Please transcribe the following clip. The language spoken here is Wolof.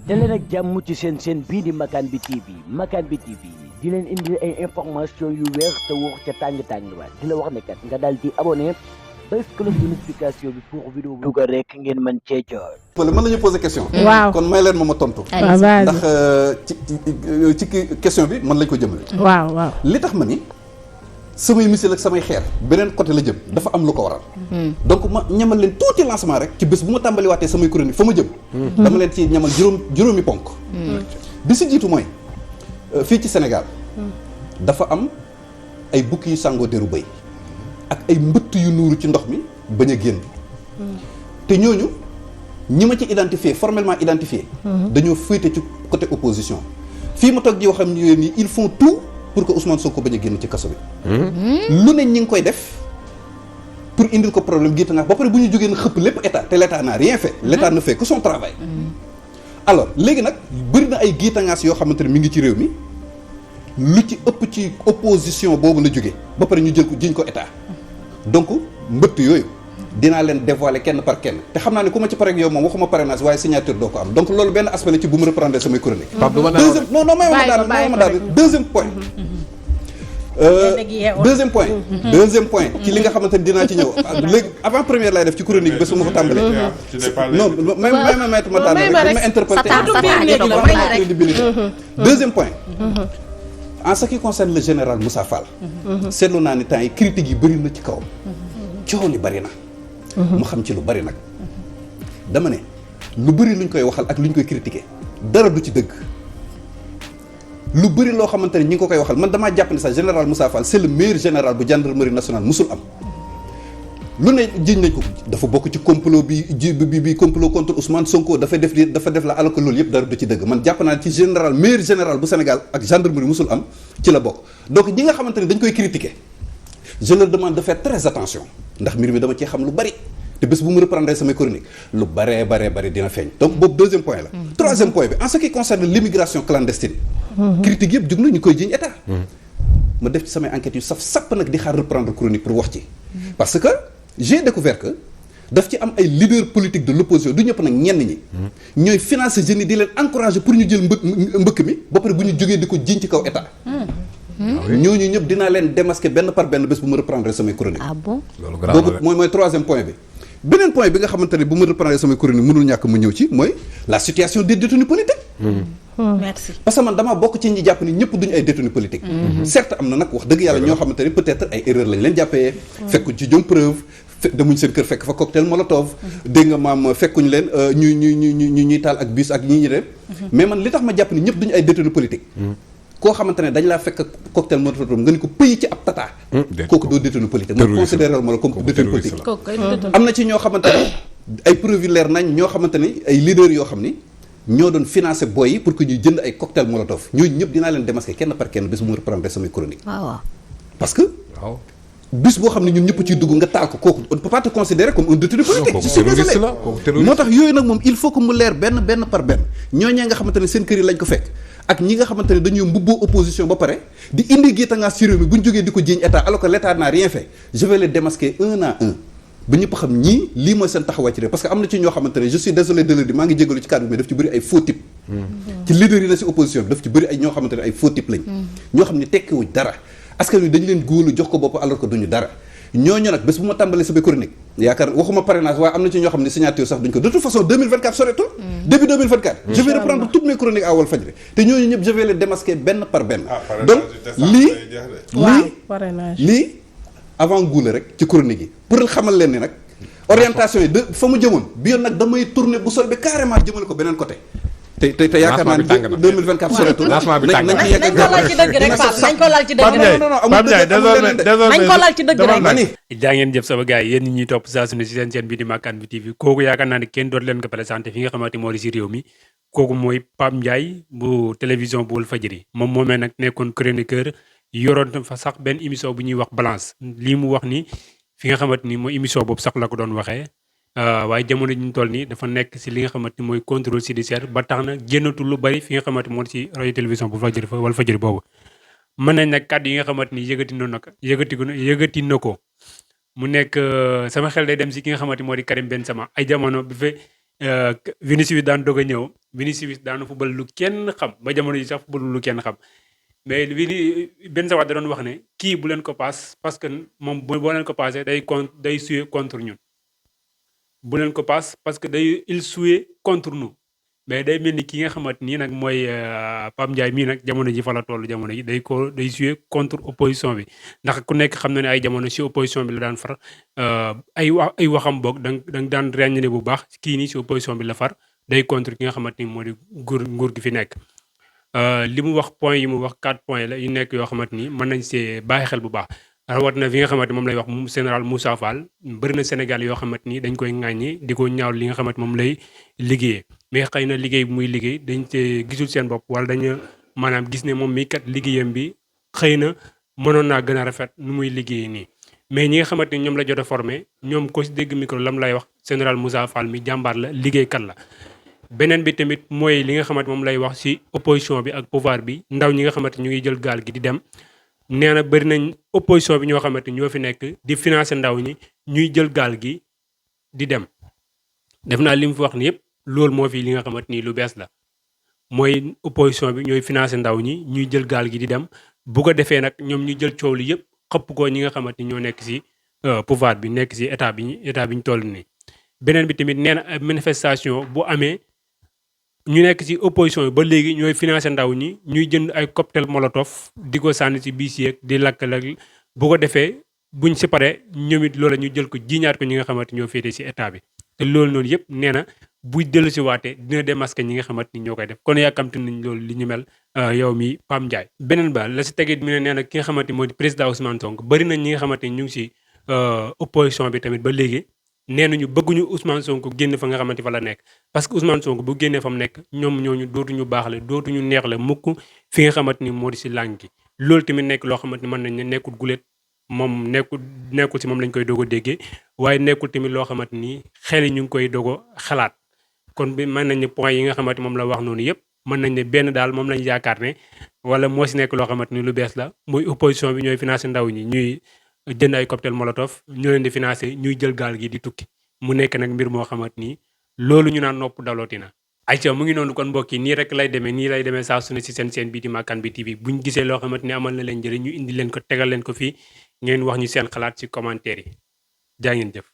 daleen ak jàmm ci seen bii di Makane bi TV Makane bi TV di leen indi ay information yu wér te wóor ca tàng-tàng ba di la wax ne kat nga daal di abonné bés cloche de notification bi pour vidéo bi dugal rek ngeen mën cee jot. mën nañu poser question. waaw kon may leen ma tontu. ndax ci question bi man lañ ko jëmale. waaw li tax ma ni samay misil ak samay xeer beneen côté la jëm dafa am lu ko waral. donc ma ñamal leen tuuti lancement rek ci bés bu ma tàmbaliwaatee samay chronique fa ma jëm. dama leen ci ñamal juróomi ponk. bi si jiitu mooy fii ci Sénégal dafa am ay bukki yu sàngoo deru bëy ak ay mbëtt yu nuuru ci ndox mi bañ a génn. te ñooñu ñi ma ci identifié formellement identifié. dañoo féete ci côté opposition. fii ma toog ji waxam ñu nii ils font tout pour que Ousmane Sonko bañ a génn ci kaso bi. lu ne ñi ngi koy def pour indil ko problème gii nga ba pare bu ñu jógee na xëpp lépp état te l' état n'a rien fait. l' état ne fait que son travail. alors léegi nag bëri na ay giitangaas yoo xamante ne mi ngi ci réew mi lu ci ëpp ci opposition boobu la jógee ba pare ñu jël ko jiñ ko état donc mbëtt yooyu dinaa leen dévoiler kenn par kenn te xam naa ne ku ma ci pare ak yow moom waxuma parrainage waaye signature doo ko am donc loolu benn aspect la ci bu mu reprendre samay chronique. deuxième non may ma daal deuxième point. deuxième point ci li nga xamante ni dinaa ci ñëw léegi avant première lay def ci chronique ba su ma ko tàmbalee. non may ma daal rek ma interpréter crédibilité. deuxième point. en ce qui concerne le général Moussa Fall. seetlu naa ni temps yi critiques yi bëri na ci kawam. coow li bëri na. mu xam ci lu bëri nag. dama ne lu bëri luñ koy waxal ak luñ koy critiquer dara du ci dëgg. lu bëri loo xamante ne ñi ngi ko koy waxal man damaa jàpp ne sax général Moussa Fall c'est le meilleur général bu gendarmerie nationale musul am. lu ne jiñ nañ ko dafa bokk ci complot bi complot contre Ousmane Sonko dafa def la alors que loolu yëpp dara du ci dëgg man jàpp naa ci général meilleur général bu Sénégal ak gendarmerie musul am ci la bokk donc ñi nga xamante ne dañ koy critiquer je leur demande de faire très attention ndax mbir mi dama cee xam lu bari te bés bu mu reprendre samay chronique lu baree dina feeñ donc boobu deuxième point la. troisième point bi en ce qui concerne l'immigration clandestine. critique yëpp jug na ñu koy jiñ état. ma def ci samay enquêtes yu sap nag di xaar reprendre chronique pour wax ci. parce que j'ai découvert que daf ci am ay leaders politiques de l'opposition du ñëpp nag ñenn ñi. ñooy financer jeunes yi di leen encourager pour ñu jël mbëkk mi ba pare bu ñu jógee di ko jiñ ci kaw état. ñooñu ñëpp dinaa leen démasquer benn par benn bés bu ma reprendre samay chronique. ah bon loolu grave boobu mooy troisième point bi. beneen point bi nga xamante ne bu ma reprendre samay chronique mënul ñàkk mu ñëw ci mooy la situation des détenus politiques. merci parce que man damaa bokk ci ñi jàpp ni ñëpp duñu ay détenus politiques. certes am na nag wax dëgg yàlla ñoo xamante ne peut-être ay erreur lañ leen jàppee. fekkuñ ci jom preuve demuñ seen kër fekk fa cocktail molotov. dégg nga maam fekkuñ leen ñuy taal ak bus ak ñi dem. mais man li tax ma jàpp ni ñëpp duñu ay détenus politiques. koo xamante ne dañ laa fekk cocktail molotov nga ni ko pëyi ci ab tata. kooku doo détenu politique man considéré ma la comme détenu politique. am na ci ñoo xamante ne ay preuve leer nañ ñoo xamante ni ay leaders yoo xam ni ñoo doon financer boy yi pour que ñuy jënd ay cocktail molotov ñooñu ñëpp dinaa leen démasquer kenn par kenn bés bu mu reprendre samay chronique. waaw parce que. waaw bis boo xam ne ñun ñëpp ciy dugg nga taal ko kooku on ne peut pas te considérer comme un détenu politique. je suis désolé moo tax yooyu nag moom il faut que mu leer benn par benn ñooñee nga xamante ne seen kër yi lañ ko fekk. ak ñi nga xamante ne dañoo mbubboo opposition ba pare di indi giitangaas ci réew mi bu ñu jógee di ko jiiñ état alors que l'état n'a rien fait je vais les démasquer un à un ba ñëpp xam ñii lii mooy seen taxawaay ci réew parce que am na ci ñoo xamante ne je suis désolé de le dire maa ngi jégalu ci cadre bi mais daf ci bëri ay faux type ci leader yi la ci opposition bi daf ci bëri ay ñoo xamante ne ay faux type lañ ñoo xam ne tekkiwuñ dara askan wi dañu leen góolu jox ko bopp alors que duñu dara ñooñu nag bés bu ma tàmbalee sama chronique yaakaar waxuma parrainage waaye am na ci ñoo xam ne signature sax duñ ko de toute façon 2024 soreetul début 2024 je vais reprendre toutes mes chroniques à Walfadjri te ñooñu ñëpp je vais les démasquer benn par benn donc lii avant goût la rek ci chronique yi pour xamal leen ni nag orientation yi de fa mu jëmoon bi yoon nag damay tourner bu sol bi carrément jëmale ko beneen côté te yaakaar naa ne 2024 soreetul lancement bi tàng na nañ ko laal ci dëgg rek Pape nañ ko laal ci dëgg rek nañ ko laal ci dëgg rek jaa ngeen jëf sama gars yi yéen ñi ñuy topp saa su ne si seen chaîne bi di Makane bi TV kooku yaakaar naa ne kenn doot leen ko présenté fi nga xamante moo di si réew mi kooku mooy Pape Ndiaye bu télévision bu Walfadjri moom moomee nag nekkoon chroniqueur yoroon fa sax benn émission bu ñuy wax balance lii mu wax ni fi nga xamante ni mooy émission boobu sax la ko doon waxee waaye jamono ji ñu toll nii dafa nekk si li nga xamante ni mooy contrôle judiciaire ba tax na génnatul lu bari fi nga xamante moo si rajo télévision bu Walfadjri boobu mën nañ nag kàddu yi nga xamante ni yëgati na ko mu nekk sama xel day dem si ki nga xamante moo di Karim Benzema ay jamono bi fa Vinicius daan doog a ñëw Vinicius daana football lu kenn xam ba jamono ji sax football lu kenn xam mais benn sa wax da doon wax ne kii bu leen ko paas parce que moom boo leen ko paasee day jouer contre ñun bu leen ko paas parce que il jouer contre nous mais day mel ni ki nga xamante nii nag mooy Pape Ndiaye mii nag jamono ji fa la toll jamono ji day jouer contre opposition bi ndax ku nekk xam na ne ay jamono si opposition bi la daan far ay waxam boog da daan ràññale bu baax kii nii si opposition bi la far day contre ki nga xamante ni moo di nguur gi fi nekk. li mu wax point yi mu wax 4 points la yu nekk yoo xamante ni mën nañ see bàyyi xel bu baax rawatina fi nga xamante moom lay wax général Moussa Fall bëri na Sénégal yoo xamante ni dañ koy ŋàññi di ko ñaaw li nga xamante moom lay liggéeyee mais xëy na liggéey bi muy liggéey dañ see gisul seen bopp wala dañu maanaam gis ne moom mii kat liggéeyam bi xëy na mënoon naa gën a rafet nu muy liggéeyee nii mais ñi nga xamante ni ñoom la jot a formé ñoom ko si dégg micro lam lay wax général Moussa Fall mi jàmbaar la liggéeykat la beneen bi tamit mooy li nga xamante moom lay wax ci opposition bi ak pouvoir bi ndaw ñi nga xamante ñu ngi jël gaal gi di dem nee na bëri nañ opposition bi ñoo xamante ñoo fi nekk di financer ndaw ñi ñuy jël gaal gi di dem def naa li mu fi wax ni yëpp loolu moo fi li nga xamante ni lu bees la mooy opposition bi ñooy financer ndaw ñi ñuy jël gaal gi di dem bu ko defee nag ñoom ñu jël coow li yëpp xëpp ko ñi nga xamante ni ñoo nekk ci pouvoir bi nekk ci état bi ñu toll nii beneen bi tamit nee na manifestation bu amee ñu nekk ci opposition bi ba léegi ñooy financer ndaw ñi ñuy jënd ay cocktail molotov di ko sànni ci biis yeeg di lakk-lakk bu ko defee buñ ci paree ñoom it loola ñu jël ko jiñaat ko ñi nga xamante ñoo féete ci état bi te loolu noonu yëpp nee na buy dellu ci waatee dina démasquer ñi nga xamante ni ñoo koy def kon yàkkamti nañ loolu li ñu mel yow mi Pam Ndiaye. beneen ba la ci tegit mi ne nee na ki nga xamante ni moo di président Ousmane Sonko bëri nañ ñi nga xamante ni ñu ngi ci opposition bi tamit ba léegi. nee nañu bëgguñu Ousmane Sonko génn fa nga xamante fa la nekk parce que Ousmane Sonko bu génnee fa mu nekk ñoom ñooñu dootuñu baaxle dootuñu neexle mukk fi nga xamante ni moo di si langue gi loolu tamit nekk loo xamante ni mën nañ ne nekkul guléet moom nekkul si moom lañ koy doog a déggee waaye nekkul tamit loo xamante ni xel yi ñu ngi koy doog a xalaat kon bi mën nañ ne point yi nga xamante moom la wax noonu yëpp mën nañ ne benn daal moom lañ yaakaar ne wala moo si nekk loo xamante ni lu bees la muy opposition bi ñooy financé ndaw ñi ñuy jënd ay cocktail molotov ñoo leen di financé ñuy jël gaal gi di tukki mu nekk nag mbir moo xamante ni loolu ñu naan nopp dalooti na ayca mu ngi noonu kon mbokk yi nii rek lay demee saa su ne si seen bii di Makane Bi TV buñ gisee loo xamante ni amal na leen njëriñ ñu indi leen ko tegal leen ko fii ngeen wax ñu seen xalaat ci commentaire yi jaa ngeen jëf